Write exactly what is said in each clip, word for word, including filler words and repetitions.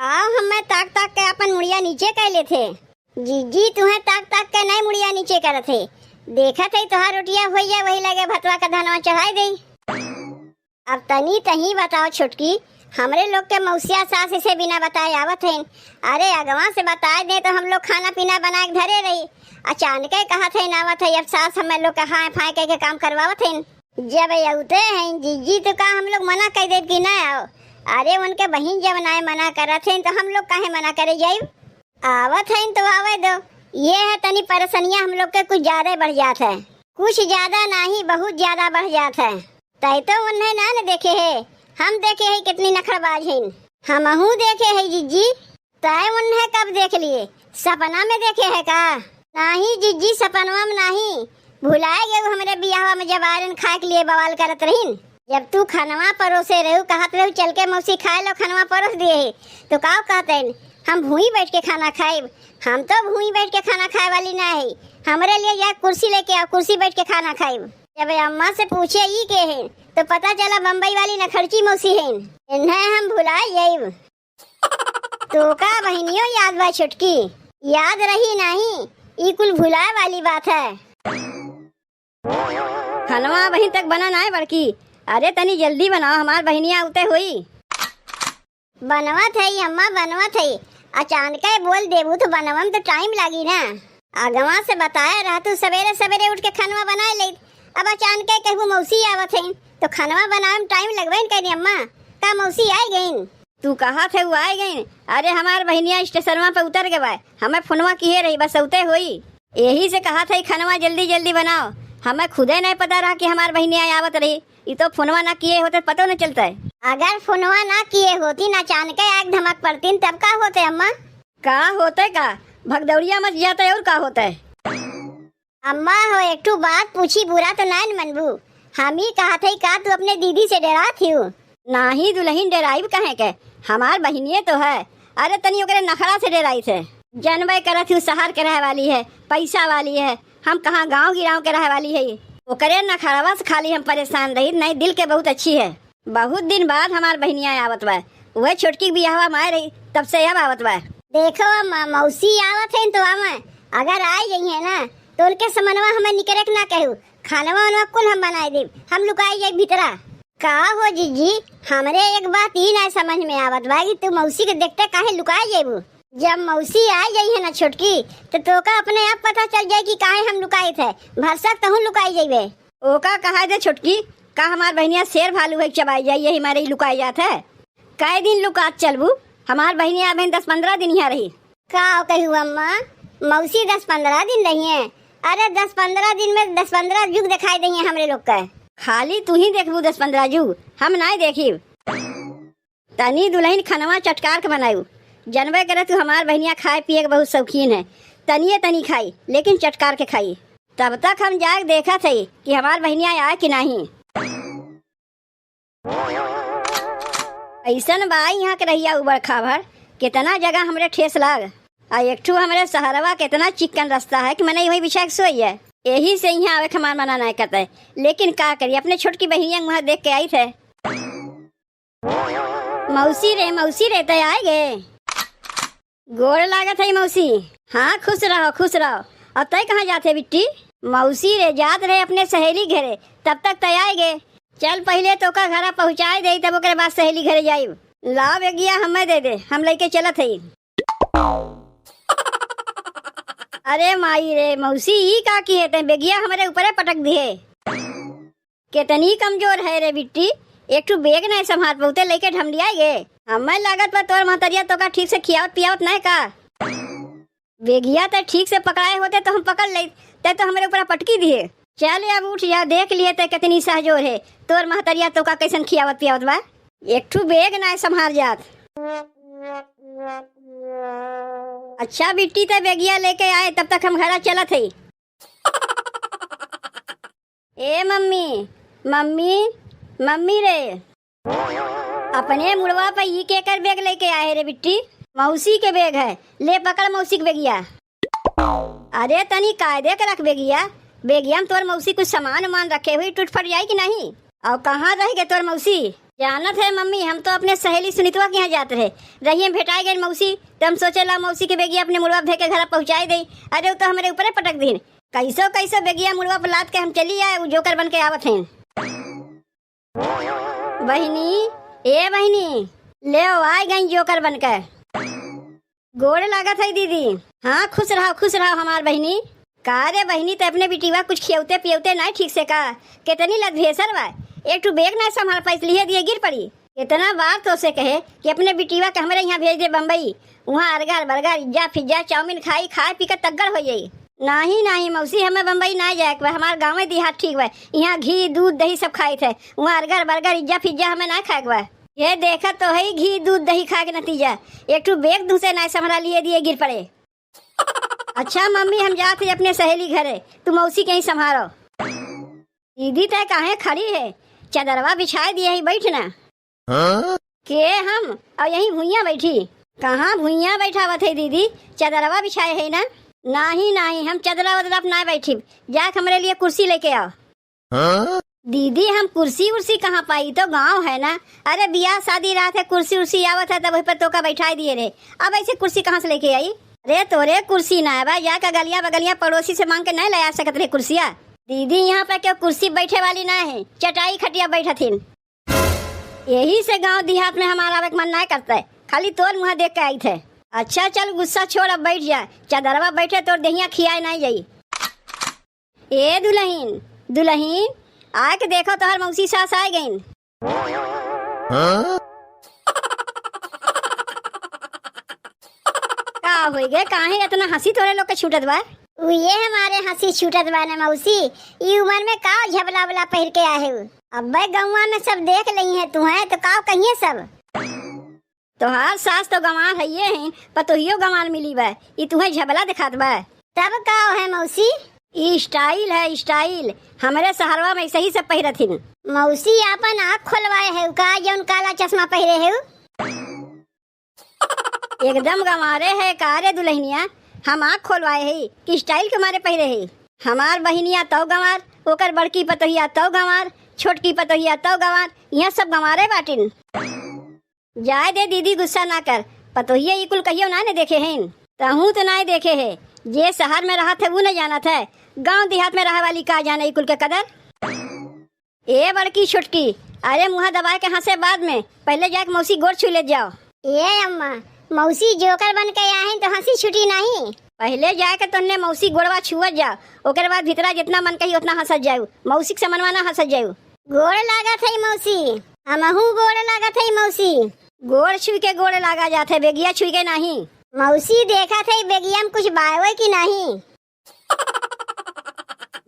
आओ, हमें ताक ताक के अपन मुड़िया नीचे कर लेथे। जीजी, तुहें ताक ताक के नहीं मुड़िया नीचे करत है। देखत है तोहार रोटिया होइया, वही लगे भतवा का धनवा चढ़ाई दे। अब तनी तही बताओ छोटकी, हमरे लोग के मौसिया सास इसे बिना बताए आवत हईन। अरे अगवा से बताए दे तो हम लोग खाना पीना बनाए के धरे रही। अचानके कहत हईन आवत है, अब सास हमें लोग के हाय फाय कह के काम करवावत हईन। जब अउते हईन जीजी तो का हम लोग मना कर देब कि ना आओ? अरे उनके बहिन जब नाय मना करत हईन तो हम लोग काहे मना करे जाइब? आवत हईन तो आवे दो। ये है तनी परेशानियां हम लोग के कुछ ज्यादा बढ़ जात है। कुछ ज्यादा नहीं, बहुत ज्यादा बढ़ जात है। तय तो उन्हें ना न देखे है, हम देखे है कितनी नखड़बाज हईन। हमहू देखे है जीजी। तय उन्हें कब देख लिए? सपना में देखे है का? नहीं जीजी, सपनवा में नहीं। भुलाए गए हमरे बियाहवा में जब आयरन खाए के लिए बवाल करत रहीन। जब तू खनवा परोसे रहू, कहत रहू चल के मौसी खाए लो, खनवा परोस दिए है, तो का कहते हैं, हम भूई बैठ के खाना खाइब? हम तो भूई बैठ के खाना खाए वाली ना है। हमरे लिए या कुर्सी लेके आओ, कुर्सी बैठ के खाना खाइब। जब अम्मा से पूछे ई के है, तो पता चला बम्बई वाली नखड़ची मौसी है। इन्हें हम भुला जाइब। तोका बहिनियो याद बा छोटकी? याद रही नाही, ई कुल भुलाए वाली बात है। खनवा बहिन तक बना नाय बड़की। अरे तनी जल्दी बनाओ, हमार बहिनिया उते होई। बनवत है अम्मा, बनवत है। अचानके बोल देबू तो बनवा में तो टाइम लागी ना। अगवा से बताए रहतू, सवेरे सवेरे उठ के खनवा बनाए लेत। अब अचानके कहबू मौसी आवत है तो खनवा बनावे में टाइम लगबे न करी अम्मा। का मौसी आए गईन? तू कहत है उ आए गईन? अरे हमार बहिनिया स्टेशनवा पे उतर गए बा, हमें फोनवा किहे रही, बस उते होई। यही से कहत है खनवा जल्दी जल्दी बनाओ, हमें खुदे नहीं पता रहा कि हमार बहिनिया आवत रही। ई तो फोनवा ना किए होते पतो न चलता है। अगर फोनवा ना किए होती ना अचानके आग धमक पड़तीन तब का होते अम्मा? का होते का, भगदौड़िया मच जाते और का होते। अम्मा हो, एक ठो बात पूछी, बुरा तो नाय न मनबू? हम ही कहत हई का तू अपने दीदी से डेरात हिउ? नाही दुलहिन, डेराइब कहे के, हमार बहिनिये तो है। अरे तनी ओकरे नखड़ा से डेराइत है। जनबे करत हिउ शहर के रहे वाली है, पैसा वाली है, हम कहाँ गाँव गिराव के रहे वाली है। ओकरे नखड़वा से खाली हम परेशान रही, नहीं दिल के बहुत अच्छी है। बहुत दिन बाद हमार बहिनिया आवत बा। वह छोटकी के बियाहवा में आए रही, तब से अब आवत बा। देखो अम्मा, मौसी आवत है तो आवे, अगर आए गई है ना तो उनके समनवा हमें निकरे के ना कहू। खानवा वानवा कुल हम बनाए देब, हम लुकाई जाई भीतरा। का हो जीजी, हमरे एक बात ई ना समझ में आवत बा कि तू मौसी के देखते काहे लुकाए जेबू? जब मौसी आ जाई है ना छोटकी, तो तोका अपने आप पता चल जाई कि काहे हम लुकाइत है। भरसक तहूँ लुकाई जइबे। ओका कहा दे छोटकी, का हमार बहिनिया शेर भालू है, चबाई जाई, यही मारे ही लुकाई जात है। कै दिन लुकात चलबू? हमार बहिनिया अबहिन दस पन्द्रह दिन यहाँ रही। का कहू अम्मा, मौसी दस पन्द्रह दिन रही हैं? अरे दस पन्द्रह दिन में दस पन्द्रह जुग दिखाई दई हैं हमरे लोग के। खाली तू ही देखबू दस पन्द्रह जुग, हम नाय देखिब। तनी दुलहिन खनवा चटकार के बनायू। जनबे करे तू हमार बहिनिया खाए पिए के बहुत शौकीन है। तनिए तनी खाई, लेकिन चटकार के खाई। तब तक हम जाए देखत हई कि हमार बहिनिया आए कि नाही। अइसन बा यहाँ के रहिया उबड़ खाबड़, कितना जगह हमरे ठेस लाग। आ एक ठू हमरे शहरवा के इतना चिक्कन रास्ता है कि मनई वहीं बिछा के सोई है। यही से यहाँ आवे के हमार मना नाय करता है, लेकिन का करी, अपने छोटकी बहिनिया के मुँह देख के आई थे। मौसी रे, मौसी रे, तय आए गे? गोड़ लागत है मौसी। हाँ, खुश रहो, खुश रहो। और तय कहाँ जात है बिट्टी? मौसी रे, जात रहे अपने सहेली घरे, तब तक तय आए गे। चल, पहिले तोका घरा पहुँचाए दे, तब ओकरे बाद सहेली घरे जाइब। लाव बेगिया, हमें दे दे, हम लइके चलत हई। अरे माई रे, मौसी, ई का किहे तैं? बेगिया हमरे ऊपरे पटक दिहे। केतनी कमजोर है रे बिट्टी, एक ठू बेग नहीं संभाल पउते, लइके ढमलियाए गे। हमें लागत बा तोर महतरिया तोका ठीक से खियावत पियावत नहीं का। बेगिया ते ठीक से पकड़ाए होते तो हम पकड़ लेत, ते तो हमरे ऊपर पटकी दिहे। चल अब उठ जा, देख लिए ते कितनी सहजोर है, तोर महतरिया तोका कैसन खियावत पियावत बा। एक ठू बेग नहीं संभाल जात। अच्छा बिट्टी, ते बेगिया लेके आए, तब तक हम घरा चलत हई। ए मम्मी, मम्मी, मम्मी रे, अपने मुड़वा पे ई केकर बेग लेके आए रे बिट्टी? मौसी के बेग है, ले पकड़ मौसी के बेगिया। अरे तनी कायदे के रख बेगिया, बेगिया में तोर मौसी कुछ सामान उमान रखे हुई, टूट फट जाई कि नहीं? और कहाँ रह गए तोर मौसी? जानत है मम्मी, हम तो अपने सहेली सुनितवा के यहाँ जात रहे, रहिए भेटाए गए मौसी, तो हम सोचे ला मौसी के बेगिया अपने मुड़वा धे के घर पहुँचाए दे। अरे, वो तो हमरे ऊपरे पटक दीन। कैसो कैसो बेगिया मुड़वा पर लाद के हम चली आए, वो जोकर बन के आवत हैं। बहिनी, ए बहिनी, ले आओ, आए गई जोकर बन के। गोड़ लागत है दीदी। हाँ, खुश रहो, खुश रहो हमार बहिनी। का रे बहिनी, ते अपने बिटिवा कुछ खियौते पियौते नाय ठीक से का? कितनी लदभेसर बा, एक ठू बेग नाय संभाल पाइस, लिहे दिए गिर पड़ी। कितना बार तो से कहे कि अपने बिटिवा के हमरे यहाँ भेज दे बम्बई, वहाँ अर्गर बर्गर इज्जा फिज्जा चाउमीन खाई, खाए पी के तगड़ हो जाई। नाही नाही मौसी, हमें बम्बई ना जाए के बा, हमार गाँवे देहात ठीक बा। यहाँ घी दूध दही सब खाइत है, वहाँ अर्गर बर्गर इज्जा फिज्जा हमें ना खाए के बा। ये देखत तो है घी दूध दही खाए के नतीजा, एक ठू बेग धुसे ना संभरा, लिहे दिए गिर पड़े। अच्छा मम्मी, हम जात है अपने सहेली घरे, तू मौसी के ही संभारो। दीदी तय काहे खड़ी है, चदरवा बिछाए दिए ही, बैठ ना। हाँ? के हम? और यही भुइयां बैठी। कहाँ भुइयां बैठावत है दीदी? चदरवा बिछाए है ना? नाही नाही, हम चदरा वदरा पे ना बैठी, जाके हमरे लिए कुर्सी लेके आओ। हाँ? दीदी, हम कुर्सी उर्सी कहाँ पाई, तो गाँव है ना। अरे बियाह शादी रहत है, कुर्सी उर्सी आवत है, तब वही पर तोका बैठाए दिए रहे। अब ऐसे कुर्सी कहाँ से लेके आई? अरे तोरे कुर्सी ना है बा, जाके गलिया बगलिया पड़ोसी से मांग के नहीं ले आ सकत रहे कुर्सिया। दीदी, यहाँ पे क्यों कुर्सी बैठे वाली ना है, चटाई खटिया बैठथिन। यही से गांव देहात में हमारा आवे के मन नाय करता है, खाली तोर मुँह देख के आई थे। अच्छा चल गुस्सा छोड़, अब बैठ जा, चदरवा बैठे तोर देहिया खियाए नाय जाई। ए दुलहिन, दुलहिन, आके देखो तोहर मौसी सास आए गईन। हाँ? का होई गे, काहे इतना हंसी तोरे लोग के छूटत बा? उये हमारे हंसी छूटत बा ने मौसी, ई उमर में का झबला उबला पहिर के आए हो? अब्बे गौवा में सब देख लई है तुहें, तो का कहिए सब? तोहार सास तो गंवार हइये हैं, पतोहियो गंवार मिली बा, ई तुहें झबला दिखात बा। तब का है मौसी? ई style है, style। हमरे सहरवा में ऐसे ही सब पहिरत हिन। मौसी आपन आँख खोलवाए है का, जौन काला चश्मा पहिरे है? एकदम गंवारे है का रे दुलहिनिया, हम आँख खोलवाए है कि style के मारे पहिरे है। हमार बहिनिया तौ गंवार, ओकर बड़की पतोहिया तौ गंवार, छोटकी पतोहिया तौ गंवार, यहाँ सब गंवारे बाटिन। जाए दे दीदी, गुस्सा ना कर, पतोहिया ई कुल कहियो ना ने देखे हैं, तहूँ तो ना देखे है। जे सहर में रहत है वो न जानत है, गाँव देहात में रहे वाली का जाने ई कुल के कदर। ए बड़की छोटकी, अरे मुँह दबाए के हंसे बाद में, पहले जाके मौसी गोड़ छू ले जाओ। ए अम्मा, मौसी जोकर बन के आहिन तो हंसी छुटी नहीं। पहले जाके तोन्ने मौसी गोड़वा छुअत जाओ, ओकर बाद भीतरा जितना मन कही उतना हंसत जाऊ, मौसी के समनवा ना हंसत जाऊ। गोड़ लागत है मौसी, हमहू गोड़ लागत है मौसी। गोड़ छुई के गोड़ लागा जात है, बेगिया छुई के नहीं। मौसी देखत है बेगिया में कुछ बावे कि नहीं।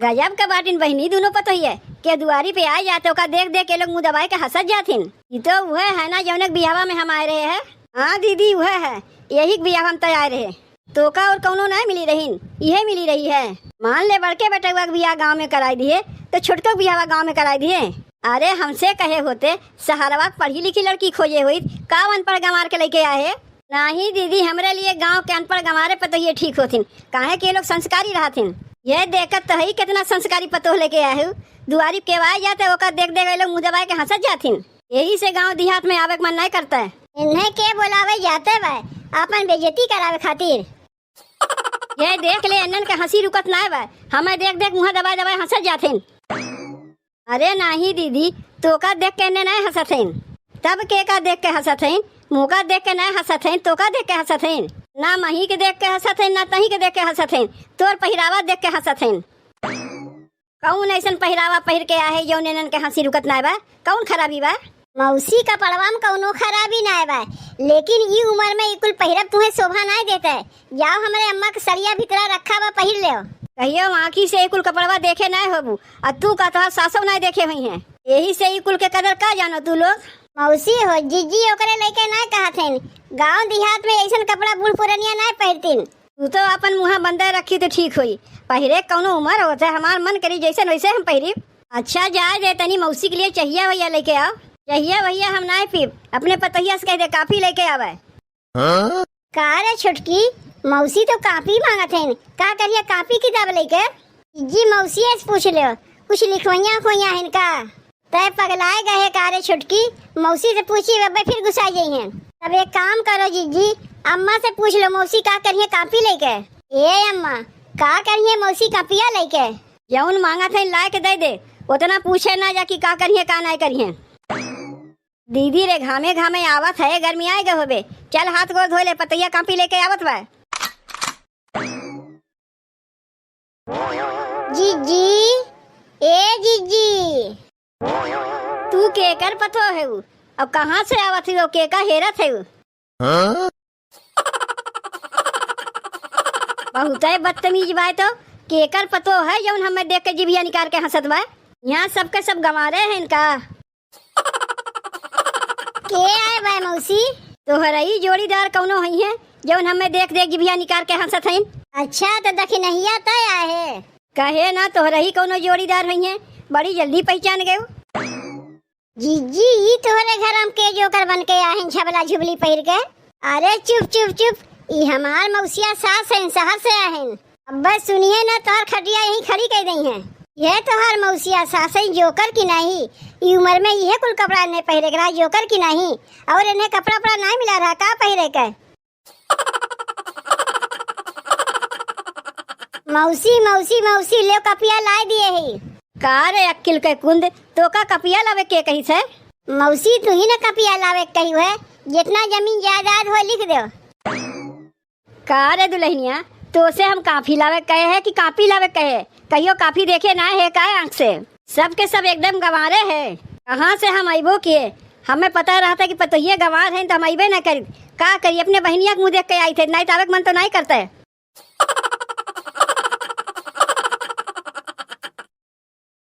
गजब के बाटिन बहिनी दुनो पतोहिए, के दुआरी पे आए जाते ओका देख देख के लोग मुँह दबाए के हंसत जाथिन। ई तो उहे है ना जौने के बियाहवा में हम आए रहे हैं। हाँ दीदी उहे है, यही के बियाहवा में तो आए रहे। तोका और कौनो ना मिली रहीन, इहे मिली रही है। मान ले बड़के बेटवा के बियाह गाँव में कराई दिए, तो छोटको के बियाहवा गाँव में कराई दिए। अरे हमसे कहे होते सहरवा के पढ़ी लिखी लड़की खोजे होइत, का अनपढ़ गंवार के लेके आए? नाही दीदी, हमरे लिए गाँव के अनपढ़ गंवारे पतोहिए ठीक होथिन, काहे कि ये लोग संस्कारी रहथिन। ये देखत तो है कितना संस्कारी पतोह लेके आए हो, दुआरी पे केहू आए जाते ओकर देख देख ये लोग मुँह दबाए के हंसत जाथिन। यही से गाँव देहात में आवे के मन नहीं करता है। इन्हें के बोलावे जाते बा, आपन बेइज्जती करावे खातिर। ये देख ले, इन्हन के हंसी रुकत नाय बा, हमें देख देख मुँह दबाए दबाए हंसत जाथिन। अरे नाही दीदी, तोका देख के इन्हें नाय हंसत हैं। तब के का देख के हंसत हैं? मुँह का देख के नाय हंसत हैं, तोका देख के हंसत हैं। ना मही के देख के हंसत हैं, ना तही के देख के हंसत हैं, तोर पहिरावा देख के हंसत हैं। कौन ऐसन पहिरावा पहिर के आहे जौन इन्हन के हंसी रुकत नाय बा? कौन खराबी बा? मौसी, कपड़वा में कौनो खराबी नाय बा, लेकिन ई उमर में ई कुल पहिरब तुहें शोभा नाय देते। जाओ, हमरे अम्मा के सड़िया भीतरा रखा बा, पहिर लेओ। कहियो आँखी से ई कुल कपड़वा देखे नाय होबू, आ तू का तोहार सासो नाय देखे हुई हैं, यही से ई कुल के कदर का जानो तू लोग। मौसी हो, जिज्जी ओकरे लइके नाय कहत हन, गाँव देहात में ऐसन कपड़ा बूढ़ पुरनिया नाय पहिरतीन। तू तो आपन मुँहा बंदे रखी तो ठीक होई। पहिरे कौनो उमर होत है, हमार मन करी जैसन वैसे हम पहिरी। अच्छा जाए दे, तनी मौसी के लिए चहिया भैया लेके आओ। चहिया भैया हम नाय पीब, अपने पतोहिया से कह दे काफी लेके आवे। हाँ? का रे छोटकी, मौसी तो कापी मांगत हन, का करिया कापी किताब लेके? जी मौसी से पूछ लो, कुछ लिखवैया खोइया हन का? तै पगलाए गए का रे छोटकी? मौसी से पूछी, अबे फिर गुस्सा जइहें। तब एक काम करो जिज्जी, अम्मा से पूछ लो, मौसी का करिहें कापी लेके। ए अम्मा, का करिहें मौसी कापिया लेके? जौन मांगत हैं लाए के दे दे, उतना पूछे ना जा कि का करिहें का नाय करिहें। दीदी रे, घामे घामे आवत है, गर्मी आए गए होबे। चल हाथ गोड़ धो ले, पतैया कापी लेके आवत बा। जिज्जी, ए जिज्जी। तू केकर पतो हेउ? अब कहाँ से आवत हेउ? केका हेरत हेउ? हाँ? बहुतै बदतमीज बाय तो। केकर पतो है जौन हमें देख के जिभिया निकाल के हंसत बा? यहाँ सबके सब गंवारे हैं इनका। के आए बाय मौसी? तोहरही जोड़ीदार कौनो हइहें, जौन हमें देख देख जिभिया निकाल के हंसत हइन। अच्छा, तो दखिनहिया तय आए है। कहे ना, तोहरही कौनो जोड़ीदार हइहें, बड़ी जल्दी पहचान गयो। जीजी, ई तोहरे घर हम के जोकर बन के आहिन, झबला झुबली पहिर के? अरे चुप चुप चुप, ई हमार मौसिया सास हइन, शहर से आहिन। अब्बे सुनिए ना, तोहर खटिया यहीं खड़ी कइ दइहें। ये तोहर मौसिया सासई जोकर की नाही, ई उमर में इहे कुल कपड़ा इन्हें पहिरे के रहा, जोकर की नाही। और इन्हें कपड़ा उपड़ा नाही मिला रहा का पहिरे के? मौसी, मौसी, मौसी, ले कपिया लाए दिए ही। का रे अक्किल के कुंद, तो का कपिया लावे के कही से? मौसी, तू ही ना कपिया लावे के कही है, जितना जमीन जायदाद हो लिख दो। का रे दुल्हनिया, तोसे हम काफी लावे कहे है कि कापी लावे कहे? कहियो काफी देखे ना है का आँख से? सबके सब एकदम गंवारे है। कहाँ से हम अइबो किए? हमें पता रहता कि पतोहिए गंवार है तो हम अइबे ना करित। का करी, अपने बहनिया के मुँह देख के आई थे, नहीं तो आवे के मन तो नहीं करते।